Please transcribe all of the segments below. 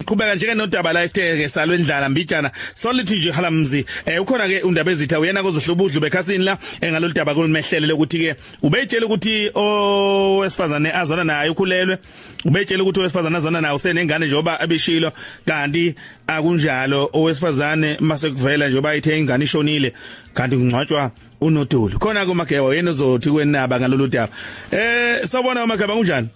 Qhubeka nje ke nodaba la esitheke salwendlala mbijana solithi nje halamzi ukhona ke undaba ezitha uyena kozohlubudlu bekhasini la ngalolu daba kolumehlele lokuthi ke ubeyitshela ukuthi owesifazane azona naye ukhulelwe, ubeyitshela ukuthi owesifazane azona naye usenengane njengoba abishilo, kanti akunjalo. Owesifazane mase kuvela njengoba ithe ingane ishonile, kanti kungcwatshwa unoduli. Khona ke uMageba yena uzothi kwenaba ngalolu daba. Sawubona uMageba, kunjani?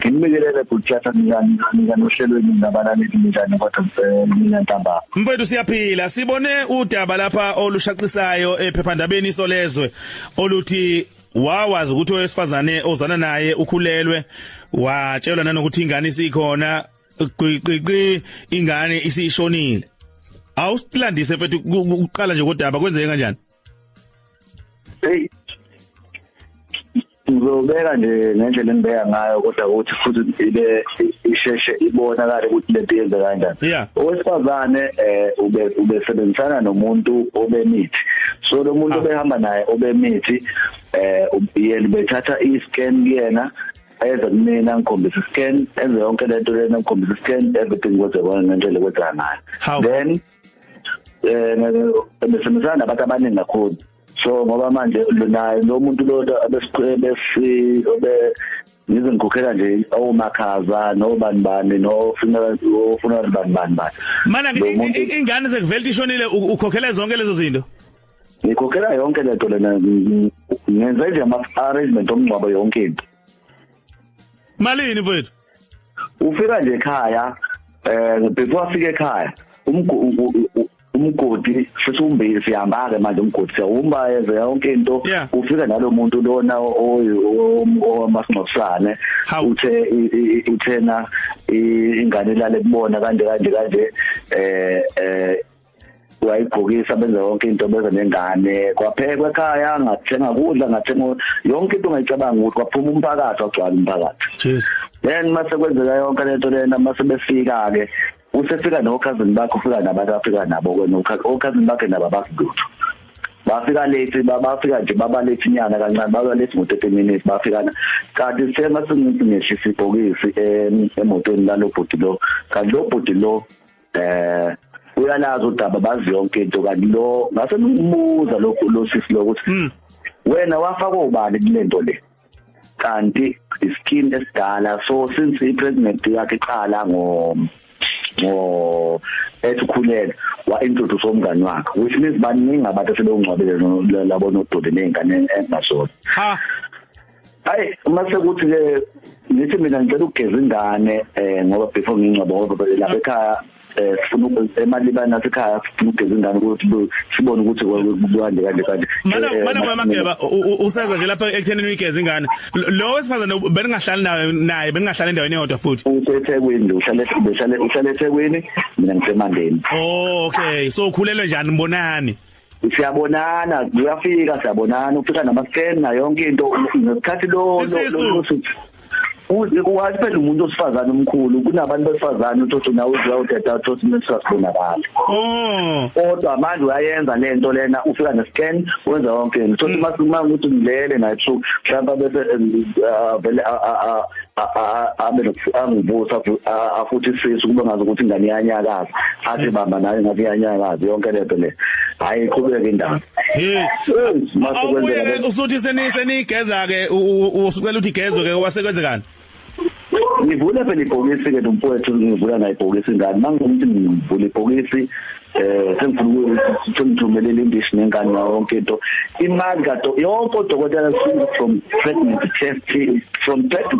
Ngibingelele bhuti njani njani ohlelweni nabalaleli, njani kodwa mina ntambama? Mfowethu siyaphila. Sibone udaba lapha olushaqisayo ephephandabeni Isolezwe oluthi wawazi ukuthi owesifazane ozana naye ukhulelwe, watshelwa nanokuthi ingane isikhona, qiqiqi ingane isishonile. Awusilandise mfethu uqala nje kodaba, kwenzeke kanjani? Hey, ngizobeka nje ngendlela engibeka ngayo, kodwa ukuthi futhi ibe isheshe ibonakale ukuthi lento yenze kanjani. Owesifazane ubesebenzisana nomuntu obemithi, so lo muntu obehamba naye obemithi yena bethatha i-scan kuyena, eze kumina ngikhombisa i-scan, enze yonke lento lena, ngikhombisa i-scan, everything kwenzeka ngendlela ekwenzeka ngayo. Then besebenzisana nabantu abaningi kakhulu, so ngoba manje naye lo muntu lo besi obe ngize ngikhokhela nje omakhaza nobani bani nofuna ofuna bani bani bani. Mana ingane sekuvela ishonile, ukhokhela zonke lezo zinto? Ngikhokhela yonke lento lena, ngenze nje ama arrangement omngcwabo yonke into. Malini mfowethu? Ufika nje ekhaya, before afike ekhaya umgodi sesiwumbili, sihamba ke manje umgodi siyawumba, yenze yonke into. Ufika nalo muntu lona omasingcwabisane, uthe uthena ingane ilale kubona kanje kanje kanje, wayigqokisa, benza yonke into, beza nengane, kwaphekwa ekhaya, ngathenga kudla, ngathenga yonke into ongayicabanga ukuthi kwaphuma umphakathi, wagcwala umphakathi. Then mase kwenzeka yonke lento lena, mase befika ke usefika no cousin bakhe, ufika nabantu afika nabo ke, no cousin bakhe nabo abakulutho, bafika late, bafika nje baba late inyana kancane, baba late ngo 30 minutes bafika. Kanti sema singithi ngehlisa ibhokisi emotweni lalo bhuti lo, kanti lo bhuti lo uyalazi udaba, bazi yonke into. Kanti lo ngase ngimbuza lokhu lo sisi lo ukuthi wena wafaka ubani kulento le, kanti i-scheme esidala, so since i-president yakhe iqala ngo ethi ukhulele, wa-introduce umngani wakhe, which means baningi abantu asebewungcwabile labo nodoli ney'ngane engazona. Ha. Hayi, mase kuthi ke ngithi mina ngicela ukugeza ingane ngoba before ngingcwaba, ngoba lapha ekhaya sifuna emalibana nasekhaya, sifuna ukugeza ingane ukuthi sibone ukuthi kande kande kande. Mana Mageba, useza nje lapha ekuthenini uyigeza ingane, lo wesifazane beningahlali naye, beningahlali endaweni eyodwa futhi? UseThekwini, uhlale behlale uhlale eThekwini, mina ngisemandeni. Oh, okay, so ukhulelwe njani, mbonani? Siyabonana, uyafika siyabonana, ufika nama-scan nayo yonke into ngesikhathi lo lo wathi phela umuntu osifazane omkhulu, kunabantu besifazane uthi nawe uzawudeda, uthi nesasibonakala. Oh, kodwa manje uyayenza lento lena, ufika ne-scan, wenza yonke into, so masuma ukuthi ngilele naye ebusuku mhlawumbe, bese vele abe angivusa afuthi isisu kube ngazi ukuthi ingane iyanyakaza, athi bamba nayo ngathi iyanyakaza, yonke lento le. Hayi, iqhubeke indaba. Hey, awubuye usuthi senigeza ke, usucela ukuthi igezwe ke, wasekwenzekani? Ngivula phela ibhokisi ke nomfowethu, ngivula naye ibhokisi ingane, mangithi ngivula ibhokisi sengifuna ukuthi ngithumelele indishi nengane yonke into, imali kado yonke odokotela from pregnancy test, from test to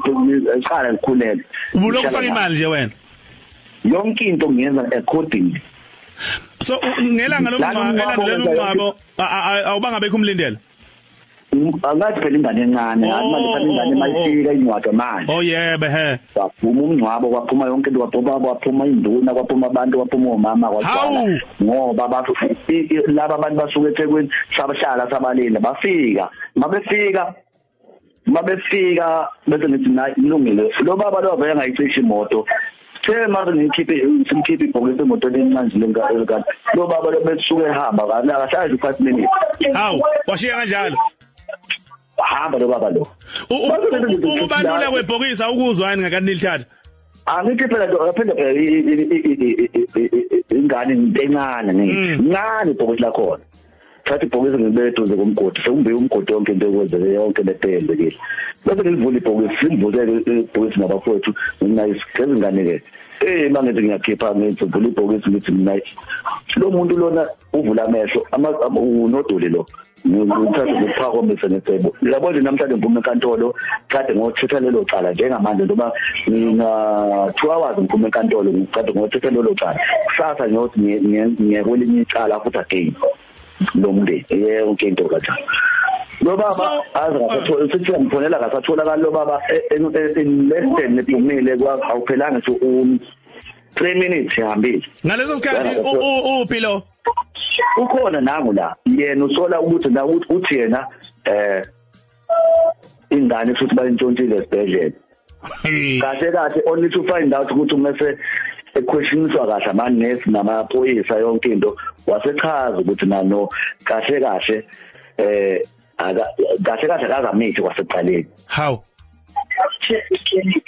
eqala ngikhulele. Ubulokhu ufaka imali nje wena? Yonke into ngiyenza accordingly. So ngelanga lomngcwabo, elandulela umngcwabo, awubanga bekho umlindelo? Angathi phela ingane encane, athi manje phela ingane mayifika incwadi manje. Oh yebo, he. Kwaphuma umngcwabo, kwaphuma yonke into, kwaphuma kwaphuma induna, kwaphuma abantu, kwaphuma omama, kwagcwala ngoba abantu laba abantu basuka eThekwini, sabahlala sabalinda, bafika, mabefika bese ngithi nayi kulungile. Lo baba lo vele ngayicisha imoto, the mase ngikhiphe, simkhiphe ibhokisi emotweni encane le kanti lo baba lo besuke ehamba kahlala 5 minutes. Hawu, washiya kanjalo? Hamba lo baba lo. Ukubalula kwebhokisi awukuzwa yini ngakani nilithatha? Angithi phela phela phela ingane encane ngithi ncane ibhokisi lakhona. Thatha ibhokisi ngibeke eduze komgodi, sekumbiwe umgodi, yonke into ekwenzeke, yonke lento eyenzekile. Bese ngilivula ibhokisi, simvuleke ibhokisi nabafowethu, mina isigeza ingane ke. Mangithi ngiyakhipha, ngithi vula ibhokisi, ngithi mina lo muntu lona uvula amehlo, unodoli lo. Ngithatha ukuphakamise necebo. Yabo nje, namhlanje ngiphume enkantolo, kade ngothetha lelo cala njengamanje, njengoba ngina 2 hours ngiphume enkantolo, ngikade ngothetha lelo cala. Kusasa ngiyothi ngiye kwelinye icala futhi again. Lo mndeni yonke into kanjalo. Lo baba aze ngasathola, sithi ngifonela ngasatholakala lo baba in less than lephumile kwa awuphelanga nje 3 minutes ihambile. Ngaleso sikhathi uphi lo? Ukhona nangu la. Yena usola ukuthi la uthi yena ingane futhi bayintshontshile esibhedlela. Kahle kahle, only to find out ukuthi mase equestioniswa kahle amanesi namaphoyisa, yonke into, wasechaza ukuthi nano kahle kahle aka kahle kahle akazamithi kwasekuqaleni. How?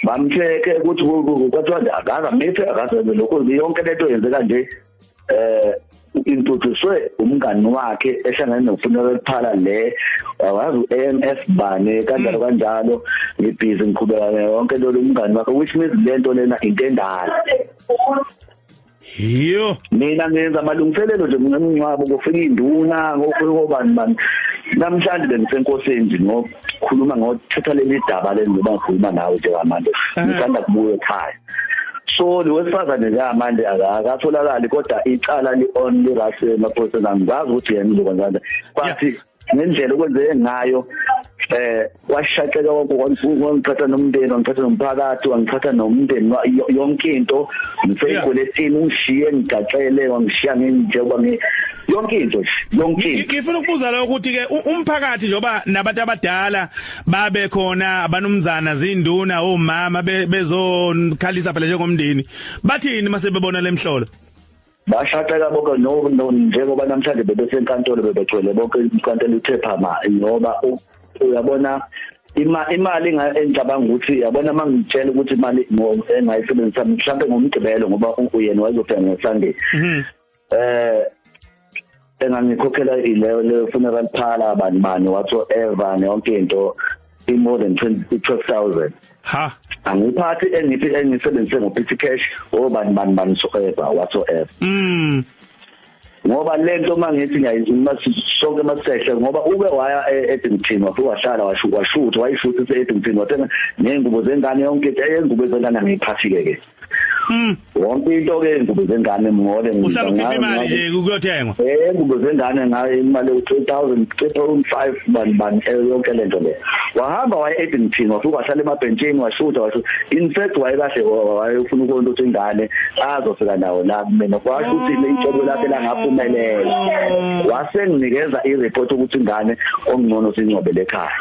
Bamcheke ukuthi kwathiwa akazamithi, akazenze lokho, yonke lento yenzeka nje introduce umngani wakhe ehlangene nofuneral parlor le, wazi AMF bane kanjalo kanjalo. Ngibhizi ngiqhubeka yonke lo umngani wakhe, which means lento lena into endala. Yo. Mina ngenza amalungiselelo nje ngomngcwabo, kufika induna, ngofika obani bani. Namhlanje bengisenkosini nje ngokukhuluma, ngothetha leli daba leli, ngoba ngikhuluma nawe njengamanje ngisanda kubuya ekhaya. So lo wesifazane njengamanje akatholakali, kodwa icala li on li rush emaphoyiseni. Angazi ukuthi yena uzokwenza kanjani, kwathi ngendlela okwenzeke ngayo washaqeka wonke, wangithatha nomndeni, wangithatha nomphakathi, wangithatha nomndeni, yonke into. Ngiseyikweletini, ungishiye ngigaxele, wangishiya njengoba ngi yonke into nje, yonke into. Ngifuna ukubuza lo ukuthi ke umphakathi, njoba nabantu abadala babe khona, abanumzana, zinduna, omama, bezokhalisa phela njengomndeni, bathini mase bebona lemhlolo? Bashaqeka bonke, no njengoba namhlanje bebesenkantolo, bebegcwele bonke, inkantolo ithe phama, ngoba uyabona imali engicabanga ukuthi, yabona, mangitshela ukuthi imali engayisebenzisa mhlawumbe ngoMgqibelo, ngoba uyena wayezofika ngeSunday, engangikhokhela ile le funeral parlor, bani bani, whatsoever, yonke into i more than 22000. Ha. Angiphathi engiphi engisebenzise ngo-petty cash, obani bani bani, so ever whatsoever, ngoba lento mangithi ngiyayizuma sonke masisehle, ngoba uke waya e-Addington, wafika wahlala, washutha, wayishutha e-Addington, wathenga ney'ngubo zengane, yonke into. Ey'ngubo zengane angiyiphathi-ke ke, wonke into ke, ingubo zengane mngole. Uhlala ukhipha imali nje kuyothengwa. Ingubo zengane ngayo imali u-3000, 3.5, bani bani, yonke lento le. Wahamba waya e-Addington, wafika wahlala emabhentshini, washutha, washutha. In fact wayekahle, wayefuna ukubona ukuthi ingane azofika nawo la kumina. Kwasho ukuthi le icebo lakhe langaphumelela, wasenginikeza i-report ukuthi ingane ongcono singcwabele ekhaya.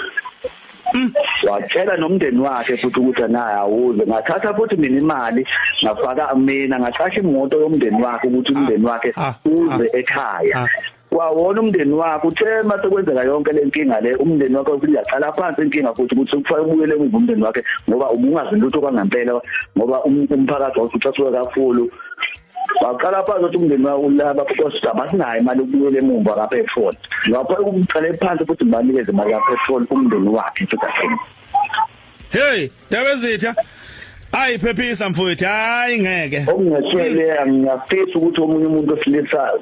Watshela nomndeni wakhe futhi ukuthi naye awuze. Ngathatha futhi mina imali, ngafaka mina, ngaqasha imoto yomndeni wakhe ukuthi umndeni wakhe uze ekhaya. Kwawona umndeni wakhe uthe mase kwenzeka yonke le nkinga le, umndeni wakhe uthi uyaqala phansi inkinga futhi ukuthi kufanele ubuyele emuva umndeni wakhe, ngoba ubungazi lutho kwangempela, ngoba umphakathi wawusucasuka kakhulu. Waqala phansi ukuthi umndeni wakhe ulaba because abasinayo imali yokubuyela emuva kapetrol. Ngapha ukuqale phansi futhi banikeze imali kapetrol umndeni wakhe futhi again. Hey, Ndabezitha, ayi phephisa mfowethu, hayi ngeke. Okungehlele, ngiyafisa ukuthi omunye umuntu osilisa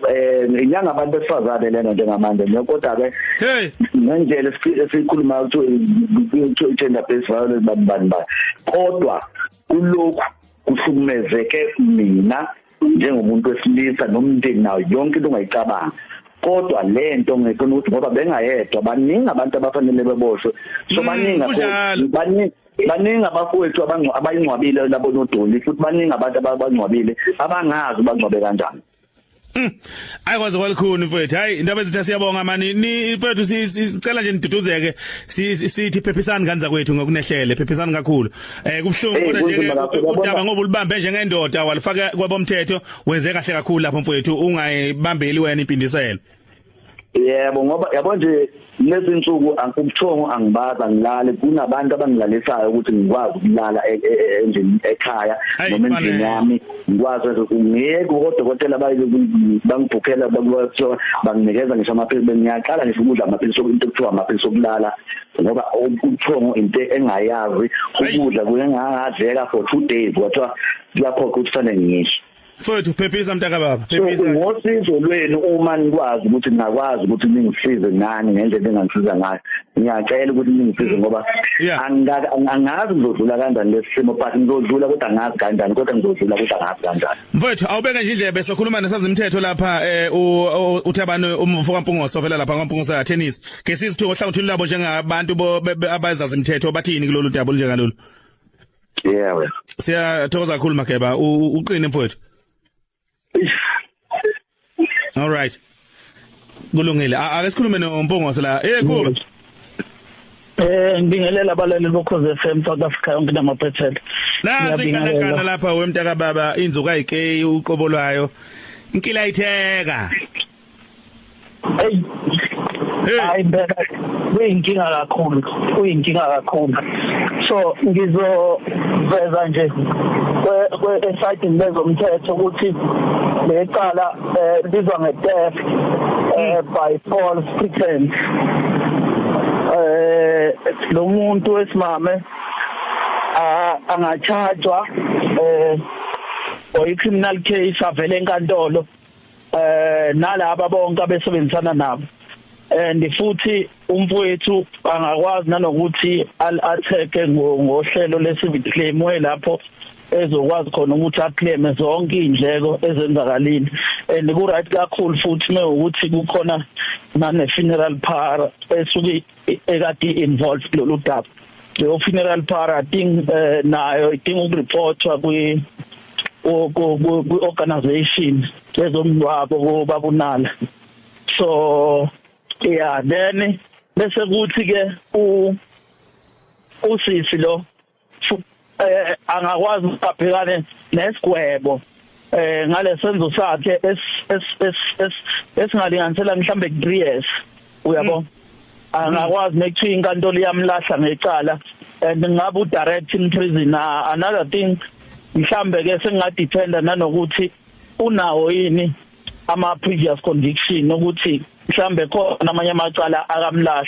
inyanga abantu besifazane lena njengamanje, kodwa ke ngendlela esikhuluma ukuthi gender based violence, bani bani bani, kodwa kulokhu kuhlukumezeke mina njengomuntu wesilisa nomndeni nayo yonke into ongayicabanga. Kodwa lento ngifuna ukuthi, ngoba bengayedwa, baningi abantu abafanele beboshwe, so baningi Kunjalo. Baningi, baningi abafowethu abayingcwabile labo nodoli, futhi baningi abantu abangcwabile abangazi bangcwabe kanjani. Ayikwazi kwalikhuni mfowethu. Hayi, indaba ezitha, siyabonga mani ni mfowethu, sicela nje niduduzeke, sithi phephisani ngane zakwethu ngokunehlele, phephisani kakhulu. Kubhlungu Hey, kodwa nje kunzima kakhulu, udaba yabona. Ngoba ulibambe njengendoda, walifaka kwabomthetho, wenze kahle kakhulu lapho mfowethu, ungayibambeli wena impindiselo. Yebo, ngoba yabo nje lezi insuku ubuthongo angibaza ngilale, kunabantu abangilalisayo ukuthi ngikwazi ukulala endlini ekhaya noma endlini yami, ngikwazi ngeke kodokotela bangibhukhela bakuthiwa banginikeza ngisho amaphilisi. Bengiyaqala ngisho ukudla amaphilisi, into ekuthiwa amaphilisi okulala, ngoba ubuthongo into engayazi, ukudla kuyengangadleka for 2 days, kwathiwa kuyaphoqa ukuthi fanele ngidle. Mfowethu, phephisa mntaka baba, phephisa. Ngosizo lwenu uma nikwazi ukuthi ningakwazi ukuthi ningisize nani ngendlela engangisiza ngayo, ngiyacela ukuthi ningisize ngoba angazi ngizodlula kanjani lesi simo, but ngizodlula kodwa angazi kanjani, kodwa ngizodlula kodwa angazi kanjani. Mfowethu, awubeke nje indlebe, sokhuluma nesazimthetho lapha uThabani umfo kaMpungoso ovela lapha kwaMpungoso tennis. Ke sizithu ohlangothini labo njengabantu abazazimthetho bathini kulolu daba olunjengalolu. Yebo. Siyathokoza kakhulu Mageba, uqine mfowethu. All right. Kulungile. Ake sikhulume noMpungose la. Eh Khuba. Ngibingelela abalaleli boKhozi FM South Africa yonke namaphethelo. Nansi inkankana lapha wemntaka baba, inzuka ayike uqobo lwayo. Inkila ayitheka. Hey. Hayi beka kuyinkinga kakhulu, kuyinkinga kakhulu. So ngizoveza nje kwe esayidini lezomthetho ukuthi lecala libizwa nge-theft by false pretense. Lo muntu wesimame angachajwa or criminal case avele enkantolo nalaba bonke abesebenzisana nabo, and futhi umfowethu angakwazi nanokuthi al-attack ngohlelo le-civil claim lapho ezokwazi khona ukuthi aclaim zonke indleko ezenzakalile. And ku right kakhulu futhi mewukuthi kukhona nane funeral parlor esuke ekade involved kulolu daba. Leyo funeral parlor thing nayo idinga ukureportwa kwi organization ezomngcwabo babunala. So yeah, then bese kuthi ke usisi lo angakwazi ukubhekana nesigwebo ngalesenzo sakhe esingalinganisela mhlambe 3 years, uyabo. Angakwazi nekuthiwa inkantolo iyamlahla ngecala and ngabe u direct in prison. Another thing mhlambe ke sengingadependa nanokuthi unawo yini ama previous conviction, ukuthi mhlambe khona amanye amacala akamlahla,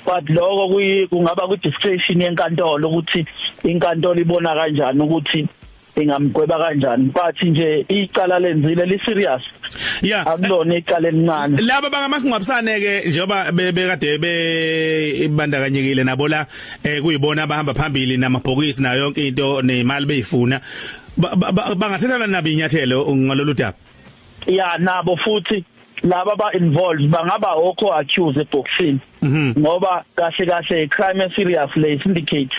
but lokho kungaba ku discretion yenkantolo ukuthi inkantolo ibona kanjani ukuthi ingamgweba kanjani, but nje icala lenzile li serious. Yeah, akulona icala elincane. Laba bangamasingcwabisane ke njengoba bekade bebandakanyekile nabo la kuyibona abahamba phambili namabhokisi nayo yonke into nemali beyifuna, bangathathana nabo inyathelo ngalolu daba. Yeah, nabo futhi laba ba involved bangaba okho accused eboxini, ngoba kahle kahle crime serious le syndicate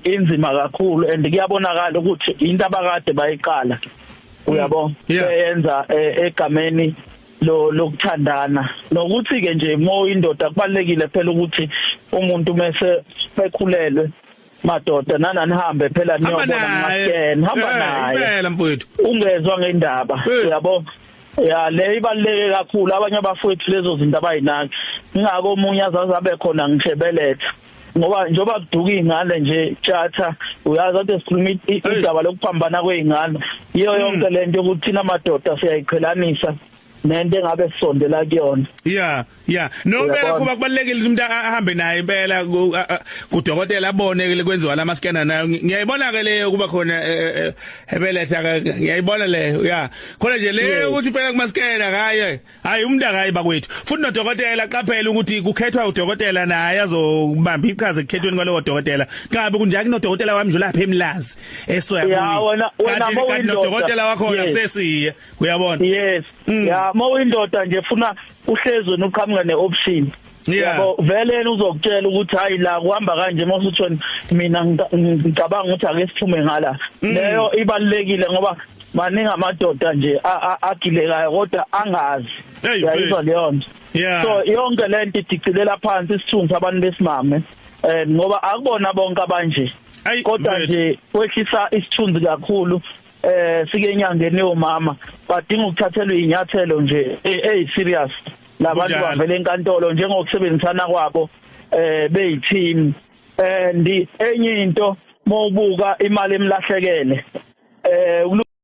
inzima kakhulu and kuyabonakala ukuthi into abakade bayiqala, uyabo, beyenza egameni lo lokuthandana. Nokuthi ke nje mo indoda kubalekile phela ukuthi umuntu mase ekhulelwe madoda nananihambe phela niyobona ngascan, hamba naye impela mfowethu, ungezwa ngendaba, uyabo. Ya, le ibaluleke kakhulu. Abanye abafowethu lezo zinto abayinaki, ingakho omunye azaze abe khona ngishebeletha, ngoba njoba kuduka ingane nje tjatha, uyazi ade sikhuluma indaba lokuphambana kweingane, iyo yonke lento ukuthi thina madoda siyayiqhelanisa nento engabe sisondela kuyona. Yeah, yeah. No impela kuba kubalekile ukuthi umuntu ahambe naye impela kudokotela abone kwenziwa lama scanner nayo. Ngiyayibona ke leyo kuba khona ebeletha, ngiyayibona leyo. Yeah. Khona nje leyo ukuthi impela kuma scanner hayi hayi umuntu akayi bakwethu. Futhi nodokotela qaphela ukuthi kukhethwa udokotela naye azobamba iqhaza ekukhethweni kwalowo dokotela. Kabe kunjani kunodokotela wami nje lapha eMlazi esoya kuyi. Yeah, wena nodokotela wakho sesiye uyabona. Yes. Ya, mawindoda nje funa uhlezi wena uqhamuka neoption. Yabo, vele yena uzokutshela ukuthi hayi la kuhamba kanje, mawusuthi mina ngicabanga ukuthi ake siphume ngala. Leyo ibalekile ngoba maningi amadoda nje agilekayo kodwa angazi. Uyayizwa leyo nto. So yonke lento idicilela phansi isithunzi abantu besimame, ngoba akubona bonke abanje, kodwa nje kwehlisa isithunzi kakhulu. Sike enyangeni yomama badinga ukuthathelwa inyathelo nje ey serious. Labantu bavele enkantolo njengokusebenzisana kwabo beyi-team. And enye into, mawubuka imali emlahlekele,